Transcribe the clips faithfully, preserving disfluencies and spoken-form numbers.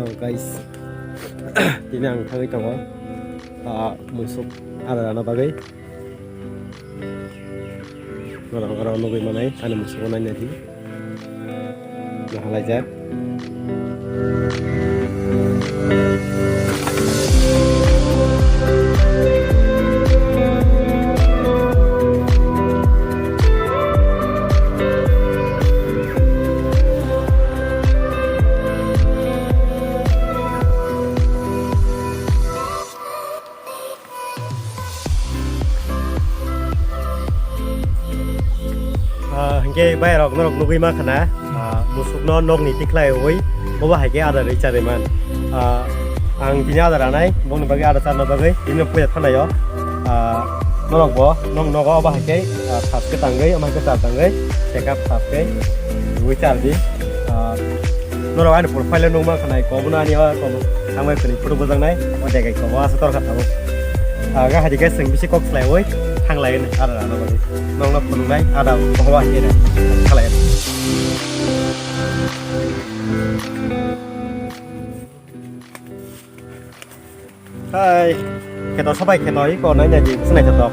Guys, tini ang thangwi tongo, ah, musuk ada rana bagwi. Norok oro nugwi manai ani musugo naina di. Nahalaijak. Ah, hinkhe bayarok norok nugwi mankha na, ah, musukno nokni tikhlaiwi bobo hai khe adar rwi charwi man. Ah, ang tini adar ranai, bongni bagwi adar charna bagwi, tini puila thanaio. Ah, norokbo nok nogo obo hai khe, ah, thas khe tangwi, omo hai khe char tangwi, chekap thas khe rwi chardi. Ah, Norok ani profile nukma khanai, kobono ani o kobo thangbai khwlwi photo bojaknai, o degai kobo asa torkha tabuk. Aga hai khe chwng bisi kok slaiwi thanglai hwnwi ada rano bagwi. Nokno phunuknai ada bohoba hai khe khalai. Hai, kheto sabai kheto iko nai nai di, bwswk naithotok.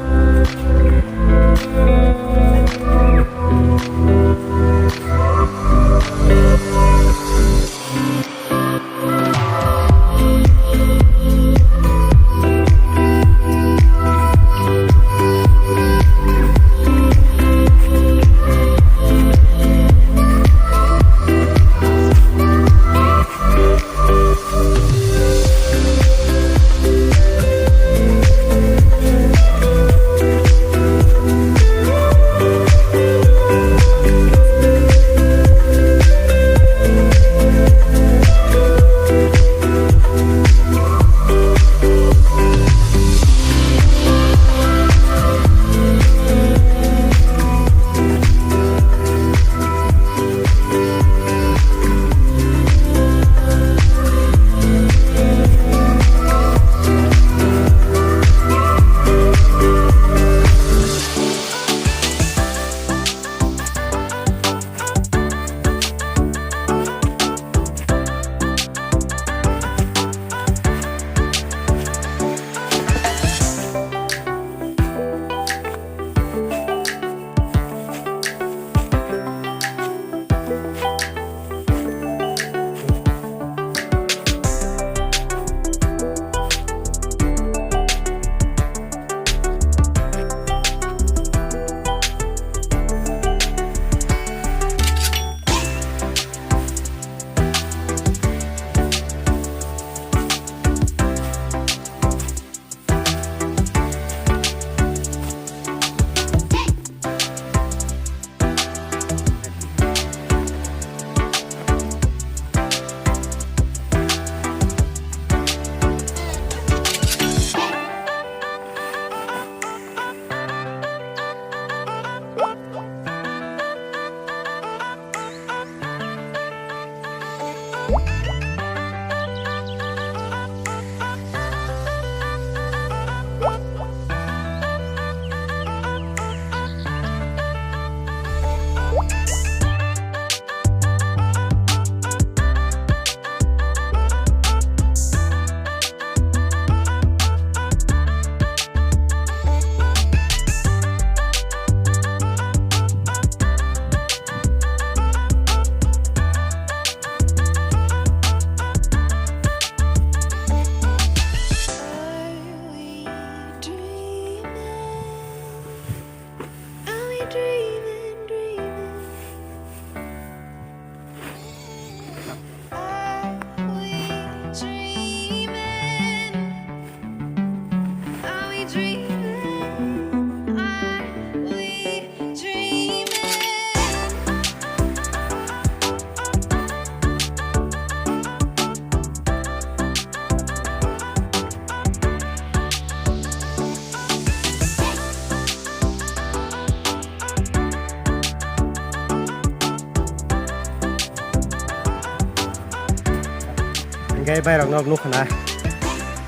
Hingke bairok nok nukha na.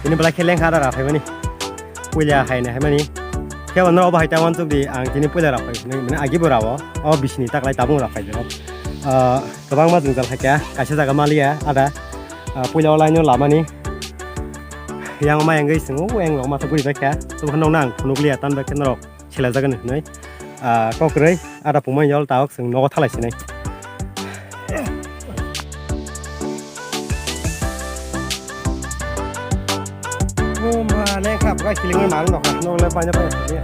Bini belai khe lengkha adara phaimani. Puila haina haimani. Khe bono obo hai ta uansuk di, ang tini puila rok phai, mane agi bo rao. O bisini taklai tabung rok phai di. Ah, kwbangma jwngjal hai kha, kaisa jaga maliya ada. Ah, puila o line o lamani yang ma yang gwi swngo, yang rok ma thok guri bai kha. Tong phano nang phunuk liya tan bai khe norok. Selajagan hinwi, ah, kok kwrwi, ada pungmani yol tawk chwng nogo thalai sinai. Bumba, lengkha, bwkha kilingmani mang nokha, nokle paina paina.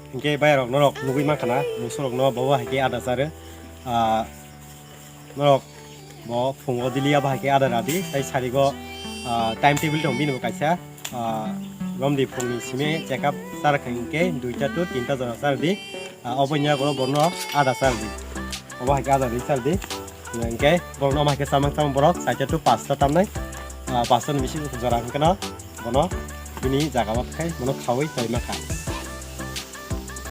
Hingke bayarok norok nugui mankha na, musurok no bobo hai khe ada charo. Ah, norok bo phungo dili abo hai khe ada radi, tai sarigo, ah, time table tong bini bo kaisa, ah, romdi phungni simi check up char kha hingke duita to tinta jora char di, ah, obo nya goro borno ada char di, obo hai khe ada di char di, hingke borno omo hai khe chamang chamang borok saita to pasta tamnai, ah, pasta ni bisi jora hingke no bono bini jaga o khai bono khaui toi mankha.